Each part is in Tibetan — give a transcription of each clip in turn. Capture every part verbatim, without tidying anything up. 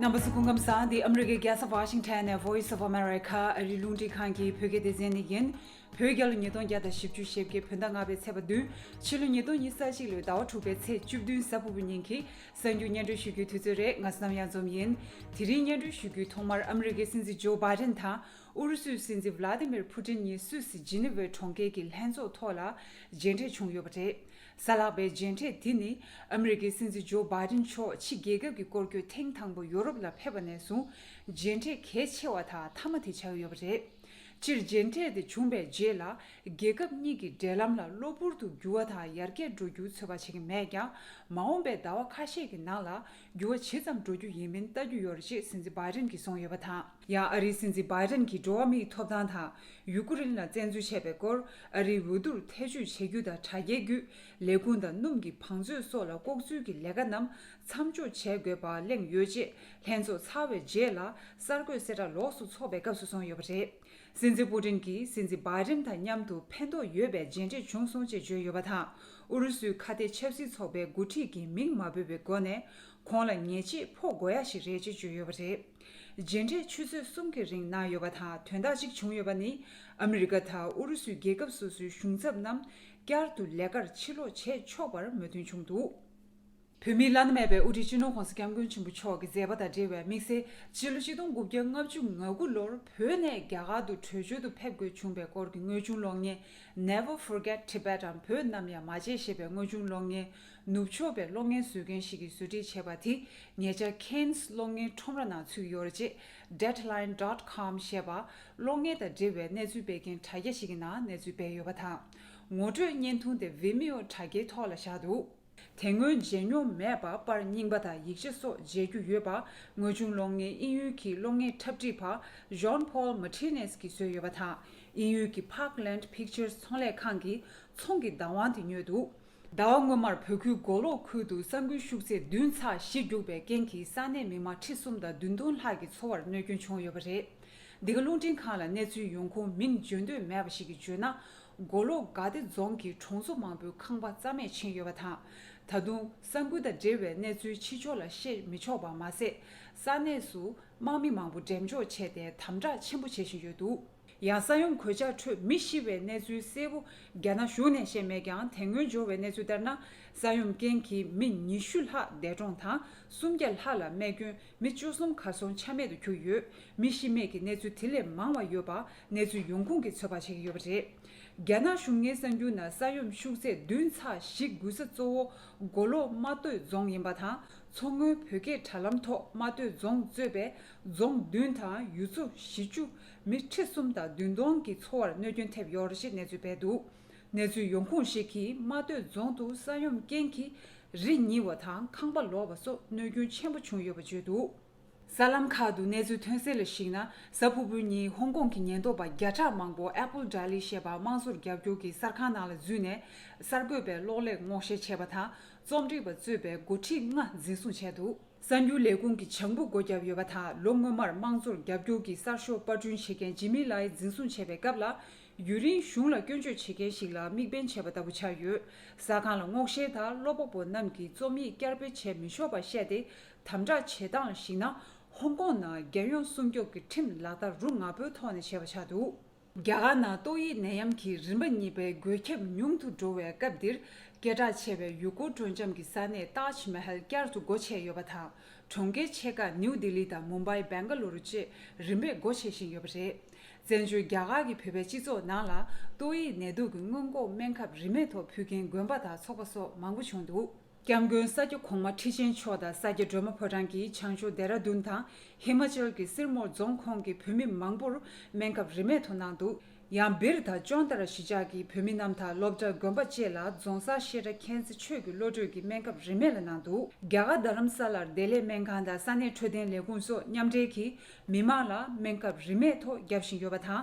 རྣམ་པ་ཚོ་སྐུ་ཁམས་བཟང་། འདི་ཨ་མི་རི་ཀའི་རྒྱལ་ས་ཝ་ཤིང་ཊོན་ནས་Voice of America ཨ་རིའི་རླུང་འཕྲིན་ཁང་གི་བོད་སྐད་སྡེ་ཚན་ནས་ཡིན། བོད་རྒྱལ་ལོ་ཉིས་སྟོང་བརྒྱ་དང་བཞི་བཅུ་ཞེ་བརྒྱད་བོད་ཟླ་ལྔ་པའི་ཚེས་པ་བདུན། ཕྱི་ལོ་ཉིས་སྟོང་ཉི་ཤུ་རྩ་གཅིག་ལོའི་ཟླ་བ་དྲུག་པའི་ཚེས་བཅུ་བདུན་གཟའ་ཕུར་བུ་ཉིན་གྱི་གསར་འགྱུར་སྙན་སྒྲོན་ཞུ་རྒྱུའི་དུས་ཚོད་རེད། ང་བསོད་ནམས་གཡང་འཛོམས་ཡིན། དེ་རིང་སྙན་སྒྲོན་ཞུ་རྒྱུའི་ཐོག་མར་ཨ་མི་རི་ཀའི་སྲིད་འཛིན་ཇོ་བྷའི་ཌེན་དང་ཨུ་རུ་སུའི་སྲིད་འཛིན་ཝླ་ཏི་མིར་ཕུ་ཏིན་གཉིས་སུད་སི་ཇི་ནི་ཝའི་གྲོང་ཁྱེར་གྱི་ལྷན་ཚོགས་ཐོག་ལ་མཇལ་འཕྲད་བྱུང་ཡོད་པ་རེད། གཟའ་ལྷག་པའི་མཇལ་འཕྲད་འདི་ནི་ཨ་མི་རི་ཀའི་སྲིད་འཛིན་ཇོ་བྷའི་ཌེན་མཆོག་ཕྱི་རྒྱལ་ཁབ་ཀྱི་སྐོར་སྐྱོད་ཐེངས་དང་པོ་ཡོ་རོབ་ལ་ཕེབས་པ་ནས་བཟུང་མཇལ་འཕྲད་གལ་ཆེ་བ་དང་མཐའ་མ་དེ་ཆགས་ཡོད་པ་རེད། སྤྱིར་མཇལ་འཕྲད་དེ་བྱུང་བའི་རྗེས་ལ་རྒྱལ་ཁབ་གཉིས་ཀྱི་འབྲེལ་ལམ་ལ་གློ་བུར་དུ་འགྱུར་བ་དང་ཡར་རྒྱས་འགྲོ་རྒྱུ་ཚོད་དཔག་བྱེད་ཀྱི་མེད་ཀྱང་། མ་འོངས་པའི་ཟླ་བ་ཁ་ཤས་ཀྱི་ནང་ལ་འགྱུར་བ་ཇི་ཙམ་འགྲོ་རྒྱུ་ཡིན་མིན་ལྟ་རྒྱུ་ཡོད་རེད་ཅེས་སྲིད་འཛིན་བྷའི་ཌེན་གྱིས་གསུངས་ཡོད་པ་དང་། ཡང་ཨ་རིའི་སྲིད་འཛིན་བྷའི་ཌེན་གྱིས་འགྲོ་བ་མིའི་ཐོབ་ཐང་དང་ཡུ་ཀེ་རེན་ལ་བཙན་འཛུལ་བྱས་པའི་སྐོར། ཨ་རིའི་འོས་བསྡུར་ཐེ་བྱུས་བྱེད་རྒྱུ་དང་དྲ་རྒྱའི་བརྒྱུད་ལས་ཁུངས་དང་སྣུམ་གྱི་བང་མཛོད་སོགས་ལ་ལྐོག་འཛུལ་གྱི་ལས་ཀ་རྣམས་མཚམས་འཇོག་བྱེད་དགོས་པ་གླེང་ཡོད་ཅེས་ལྷན་ཚོགས་ཚར་བའི་རྗེས་ལ་གསར་འགོད་གསལ་བསྒྲགས་ལོགས་སུ་འཚོགས་པའི་སྐབས་སུ་གསུངས་ཡོད་པ་རེད། སྲིད་འཛིན་ཕུ་ཏིན་གྱིས་སྲིད་འཛིན་བྷའི་ཌེན་དང་མཉམ་དུ་ཕན་ཐོགས་ཡོད་པའི་མཇལ་འཕྲད་བྱུང་སོང་ཅེས་བརྗོད་ཡོད་པ་དང་། ཨུ་རུ་སུའི་ཁ་གཏད་ཆབ་སྲིད་ཚོགས་པའི་འགོ་ཁྲིད་ཀྱི་མིང་མ་འབོད་པའི་སྒོ་ནས་ཁོང་ལ་ཉེས་ཆད་ཕོག་དགོས་ཡ་ཞིག་རེད་ཅེས་བརྗོད་ཡོད་པ་རེད། མཇལ་འཕྲད་ཆུ་ཚོད་གསུམ་གྱི་རིང་གནང་ཡོད་པ་དང་། དོན་དག་ཅིག་བྱུང་ཡོད་པ་ནི། ཨ་མི་རི་ཀ་དང་ཨུ་རུ་སུའི་རྒྱལ་ཁབ་སོ་སོའི་གཞུང་ཚབ་རྣམས་བསྐྱར་དུ་ལས་ཀར་ཕྱིར་ལོག་བྱེད་ཆོག་པར་མོས་མཐུན་བྱུང་འདུག་བོད་མིའི་བླ་ན་མེད་པའི་དབུ་ཁྲིད་སྤྱི་ནོར་༸གོང་ས་༸སྐྱབས་མགོན་ཆེན་པོ་མཆོག་གི་མཛད་པ་དང་འབྲེལ་བའི་དམིགས་བསལ་སྤྱི་ལོ་ཆིག་སྟོང་དགུ་བརྒྱ་ལྔ་བཅུ་ང་དགུ་ལོར་བོད་ནས་རྒྱ་གར་དུ་བྲོས་བྱོལ་དུ་ཕེབས་དགོས་བྱུང་བའི་སྐོར་གྱི་དངོས་བྱུང་གློག་བརྙན། Never Forget Tibet འམ་བོད་ནམ་ཡང་མ་བརྗེད་ཞེས་པའི་དངོས་བྱུང་གློག་བརྙན། ནུབ་ཕྱོགས་པའི་གློག་བརྙན་བཟོ་མཁན་ཞིག་གིས་བཟོ་སྒྲིག་བྱས་པ་དེ་ཉེ་ཆར་ཁེན་སི་གློག་བརྙན་ཁྲོམ་ར་ནང་ཚུད་ཡོད་རེད་ཅེས། Deadline dot com ཞེས་པ་གློག་བརྙན་དང་འབྲེལ་བའི་གནས་ཚུལ་སྤེལ་མཁན་དྲ་རྒྱ་ཞིག་གི་ནང་གནས་ཚུལ་སྤེལ་ཡོད་པ་དང་། ངོ་སྤྲོད་བརྙན་ཐུང་དེ་Vimeo དྲ་རྒྱའི་ཐོག་ལ་བཞག་འདུག་དེ་སྔོན་མཇལ་མྱོང་མེད་པ་པར་རྙིང་པ་དང་ཡིག་ཆ་སོགས་མཇལ་རྒྱུ་ཡོད་པ། དངོས་བྱུང་གློག་བརྙན་དབྱིན་ཡུལ་གྱི་གློག་བརྙན་འཁྲབ་ཁྲིད་པ་Jean Paul Martinez གྱིས་བཟོས་ཡོད་པ་དང་། དབྱིན་ཡུལ་གྱི་Parkland Pictures ཚོང་ལས་ཁང་གི་ཚོང་གི་བདག་དབང་དེ་ཉོས་འདུག་ཟླ་བ་སྔོན་མར་བོད་ཁུལ་མགོ་ལོག་ཁུལ་དུ་ས་འགུལ་ཤུགས་ཚད་བདུན་ཚེག་བཞི་རྒྱུག་པའི་རྐྱེན་གྱིས་ས་གནས་མི་མང་ཁྲི་གསུམ་དང་བདུན་སྟོང་ལྷག་གི་འཚོ་བར་གནོད་སྐྱོན་བྱུང་ཡོད་པ་རེད། འདི་ག་རླུང་འཕྲིན་ཁང་ལ་གནས་ཚུལ་ཡོང་ཁུངས་མིང་བརྗོད་འདོད་མེད་པ་ཞིག་གིས་བརྗོད་ན། མགོ་ལོག་དགའ་བདེ་རྫོང་གི་གྲོང་ཚོ་མང་པོའི་ཁང་པ་རྩ་མེད་ཕྱིན་ཡོད་པ་དང་། ད་དུང་ས་འགུལ་དང་འབྲེལ་བའི་གནས་ཚུལ་ཕྱི་ཕྱོགས་ལ་བཤད་མི་ཆོག་པ་མ་ཟད། ས་གནས་སུ་དམག་མི་མང་པོ་འགྲེམས་འཇོག་བྱས་ཏེ་དམ་དྲག་ཆེན་པོ་བྱེད་བཞིན་ཡོད་འདུག་ཡང་ས་ཡོམ་གོད་ཆག་ཁྲོད་མི་ཤི་བའི་གནས་ཚུལ་གསལ་པོ་རྒྱ་ནག་གཞུང་ནས་བཤད་མེད་ཀྱང་། དེ་སྔོན་འབྱོར་བའི་གནས་ཚུལ་ལྟར་ན། ས་ཡོམ་རྐྱེན་གྱིས་མི་ཉི་ཤུ་ལྷག་འདས་གྲོངས་དང་། སུམ་བརྒྱ་ལྷག་ལ་རྨས་སྐྱོན། མི་བཅུ་གསུམ་གར་སོང་ཆ་མེད་དུ་གྱུར་ཡོད། མི་ཤི་རྨས་ཀྱི་གནས་ཚུལ་དེ་ལས་མང་བ་ཡོད་པ་གནས་ཚུལ་ཡོང་ཁུངས་ཀྱིས་ཚོད་དཔག་བྱེད་ཀྱི་ཡོད་པ་རེད། རྒྱ་ནག་གཞུང་ངའི་གསར་འགྱུར་ནང་ས་ཡོམ་ཤུགས་ཚད་བདུན་ཚེག་བཞི་འགུལ་ས་གཙོ་བོ་མགོ་ལོག་རྨ་སྟོད་རྫོང་ཡིན་པ་དང་། མཚོ་སྔོན་བོད་སྐད་དྲ་ལམ་ཐོག་རྨ་སྟོད་རྫོང་གཙོས་པའི་རྫོང་བདུན་དང་ཡུལ་ཚོ་བཞི་བཅུ། མི་ཁྲི་གསུམ་དང་བདུན་སྟོང་གི་འཚོ་བར་གནོད་སྐྱོན་ཐེབས་ཡོད་རེད་ཅེས་གནས་ཚུལ་སྤེལ་འདུག་གནས་ཚུལ་ཡོང་ཁུངས་ཤིག་གིས་རྨ་སྟོད་རྫོང་དུ་ས་ཡོམ་རྐྱེན་གྱིས་རི་ཉིལ་བ་དང་ཁང་པ་ལོག་པ་སོགས་གནོད་སྐྱོན་ཆེན་པོ་བྱུང་ཡོད་པ་བརྗོད་འདུག་གསར་ལམ་ཁག་ཏུ་གནས་ཚུལ་ཐོན་གསལ་ལ་གཞིགས་ན། གཟའ་ཕུར་བུ་ཉིན་ཧོང་ཀོང་གི་ཉེན་རྟོག་པ་བརྒྱ་ཕྲག་མང་པོ་Apple Daily ཞེས་པ་དམངས་གཙོར་རྒྱབ་སྐྱོར་གྱི་གསར་ཁང་ནང་ལ་འཛུལ་ནས། གསར་འགོད་པའི་གློག་ཀླད་སྔོག་བཤེར་བྱས་པ་དང་། རྩོམ་སྒྲིག་པ་གཙོས་པའི་འགོ་ཁྲིད་ལྔ་འཛིན་བཟུང་བྱས་འདུག་གསར་འགྱུར་ལས་ཁུངས་ཀྱི་བྱང་བུ་སྒོ་བརྒྱབ་ཡོད་པ་དང་། ལོ་སྔོན་མར་དམངས་གཙོར་རྒྱབ་སྐྱོར་གྱི་གསར་ཤོག་པར་སྐྲུན་བྱེད་མཁན་ཇི་མི་ལའི་འཛིན་བཟུང་བྱས་པའི་སྐབས་ལ། ཡུན་རིང་གཞུང་ལ་སྐྱོན་བརྗོད་བྱེད་མཁན་ཞིག་ལ་དམིགས་འབེན་བྱས་པ་ལྟ་བུ་ཆགས་ཡོད། གསར་ཁང་ལ་སྔོག་བཤེར་དང་། ཀློག་པ་པོ་རྣམས་ཀྱིས་རྩོམ་ཡིག་བསྐྱར་སྤེལ་བྱེད་མི་ཆོག་པ་བཤད་དེ། དམ་དྲག་བྱེད་སྟངས་ལ་གཞིགས་ན། ཧོང་ཀོང་ནང་རྒྱལ་ཡོངས་སྲུང་སྐྱོབ་ཀྱི་ཁྲིམས་ལག་བསྟར་རུ་ང་པོའི་ཐོག་ནས་བྱས་པ་ཆགས་འདུག་རྒྱ་གར་ནང་ཏོག་དབྱིབས་ནད་ཡམས་ཀྱི་རིམ་པ་གཉིས་པའི་འགོས་ཁྱབ་ཉུང་དུ་འགྲོ་བའི་སྐབས་འདིར། སྐད་གྲགས་ཆེ་བའི་ཡུལ་སྐོར་སྤྲོ་འཆམ་གྱི་ས་གནས་ཏཱཇ་མ་ཧལ་བསྐྱར་དུ་སྒོ་ཕྱེ་ཡོད་པ་དང་། གྲོང་ཁྱེར་ཆེ་ཁག་ནིའུ་ལྡི་ལི་དང་མུམ་བྷའི། སྦེང་ག་ལུ་རུ་བཅས་རིམ་པས་སྒོ་ཕྱེ་བཞིན་ཡོད་པ་རེད། བཙན་བྱོལ་རྒྱ་གར་གྱི་བོད་པའི་སྤྱི་ཚོགས་ནང་ལ་ཏོག་དབྱིབས་ནད་དུག་གི་སྔོན་འགོག་སྨན་ཁབ་རིན་མེད་ཐོག་ཕུལ་མཁན་དགོན་པ་དང་ཚོགས་པ་སོགས་མང་པོ་བྱུང་འདུག་སྐྱབས་མགོན་ས་སྐྱ་གོང་མ་ཁྲི་ཆེན་མཆོག་དང་ས་སྐྱ་སྒྲོལ་མ་ཕོ་བྲང་གིས་བྱང་ཕྱོགས་ལྡེ་ར་ལྡུན་དང་ཧི་མ་ཅལ་གྱི་སིར་མོར་རྫོང་ཁོངས་ཀྱི་བོད་མི་མང་པོར་སྨན་ཁབ་རིན་མེད་ཐོག་གནང་འདུག་ཡང་སྦིར་དང་ཅོན་ཏ་ར་གཞིས་ཆགས་ཀྱི་བོད་མི་རྣམས་དང་སློབ་གྲྭ་དགོན་པ་བཅས་ལ་རྫོང་སར་བཤད་གྲྭ་མཁྱེན་བརྩེ་ཆོས་ཀྱི་བློ་གྲོས་ཀྱི་སྨན་ཁབ་རིན་མེད་ལ་གནང་འདུག་རྒྱ་གར་རྡ་རམ་ས་ལར་བདེ་ལེགས་སྨན་ཁང་དང་ས་གནས་འཕྲོད་བསྟེན་ལས་ཁུངས་སོགས་མཉམ་འབྲེལ་གྱིས་མི་མང་ལ་སྨན་ཁབ་རིན་མེད་ཐོག་བརྒྱབ་བཞིན་ཡོད་པ་དང་།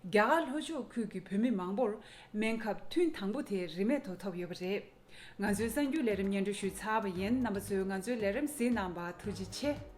རྒྱ་གར་ལྷོ་ཕྱོགས་ཁུལ་གྱི་བོད་མི་མང་པོར་སྨན་ཁབ་ཐུན་དང་པོ་དེ་རིན་མེད་ཐོག་ཐོབ་ཡོད་པ་རེད། ང་ཚོའི་གསར་འགྱུར་ལས་རིམ་སྙན་སྒྲོན་ཞུས་ཚར་བ་ཡིན། རྣམ་པ་ཚོས་ང་ཚོའི་ལས་རིམ་གཟིགས་གནང་བར་ཐུགས་རྗེ་ཆེ།